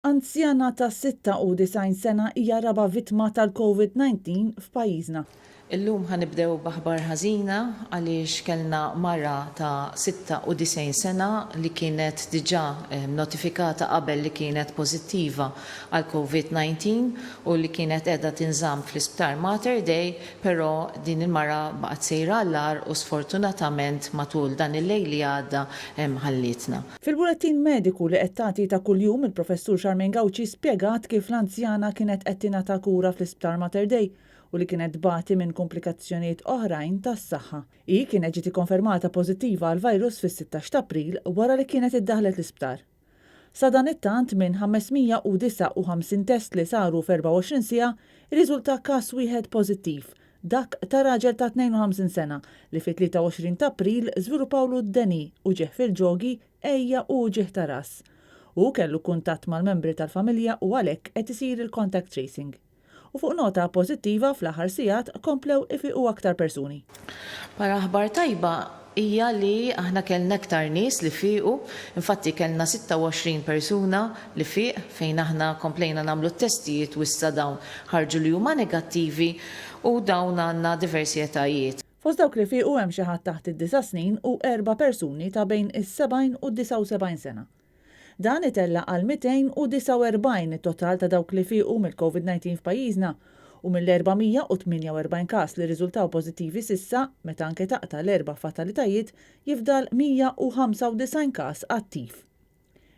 Anzjana ta' 96 sena hija raba' vittma tal-Covid-19 f'pajjiżna. Illum ħa nibdew b'aħbar ħażina għaliex kellna mara ta' 96 sena li kienet diġà notifikata qabel li kienet pożittiva għall-Covid-19 u li kienet qiegħda tinżamm fl-Isptar Mater Dei però din il-mara baqgħet sejra għall-agħar u sfortunatament matul dan il-lejl li għadda ħallietna. Fil-bulettin mediku li qed tagħti ta' kuljum il-Professur Charmaine Gauci spjegat kif l-anzjana kienet qed tingħata kura fl-Isptar Mater Dei u li kienet tbati minn kumplikazzjonijiet oħrajn tas-saħħa. Hi kienet ġiet ikkonfermata pożittiva għall-virus fis-16 t'April wara li kienet iddaħħlet l-isptar. Sadanittant minn 559 test li saru f'24 siegħa irriżulta każ wieħed pożittiv, Dak ta' raġel ta' 52 sena li fit-23 t'April żviluppawlu d-deni, uġigħ fil-ġogi, għejja u uġigħ ta' ras. Hu kellu kuntatt mal-membri tal-familja u għalhekk qed isir il-contact tracing. U fuq nota pożittiva fl-aħħar sigħat komplew ifiqu aktar persuni. Bħala aħbar tajba hija li aħna kellna iktar nies li fiequ, infatti kellna 26 persuna li fieq fejn aħna komplejna nagħmlu t-testijiet u issa dawn ħarġu li huma negattivi u dawn għandna diversi etajiet. Fost dawk li fiequ hemm xi ħadd taħt id-disa' snin u erba' persuni ta' bejn is-70 u d-79 sena. Dan itella' għal 249 it-total ta' dawk li fiequ mill-Covid 19 f'pajjiżna u mill-448 każ li rriżultaw pożittivi s'issa, meta anke taqta' l-erba' fatalitajiet, jifdal 195 każ attiv.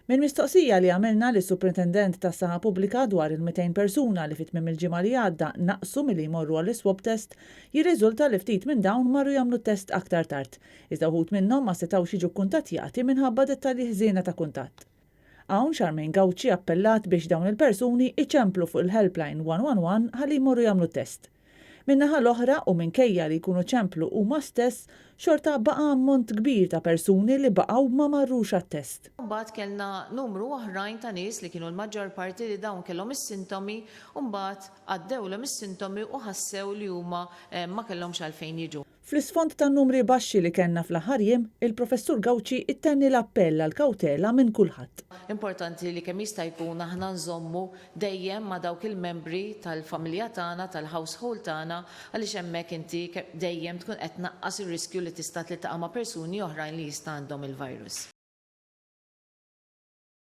Minn mistoqsija li għamilna lis-Supretendent tas-Saħħa Pubblika dwar il-200 persuna li fi tmiem il-ġimgħa li għadda naqsu milli jmorru għall-iswab test, jirriżulta li ftit minn dawn marru jagħmlu t-test aktar tard, Iżda wħud minnhom ma setgħux jiġu kkuntattjati minħabba dettalji ħżiena ta' kuntatt. Hawn Charmaine Gauci appellat biex dawn il-persuni iċemplu fuq il-helpline 111 ħalli jmorru jagħmlu t-test. Min-naħa l-oħra u minkejja li jkunu ċemplu huma stess, xorta baqa' ammont kbir ta' persuni li baqgħu ma marrux għat-test. Imbagħad kellna numru oħrajn ta' nies li kienu l-maġġor parti li dawn kellhom is-sintomi u mbagħad għaddewlhom is-sintomi u ħassew li huma ma kellhomx għalfejn jiġu. Fl-isfond tan-numri baxxi li kellna fl-aħħar jiem, il-Professur Gauci ittenni l-appell għal kawtela minn kulħadd. Importanti li kemm jista' jkun aħna nżommu dejjem ma' dawk il-membri tal-familja tagħna, tal-household tagħna, għaliex hemmhekk inti dejjem tkun qed tnaqqas ir-riskju li tista' tiltaqa' ma' persuni oħrajn li jista' għandhom il-virus.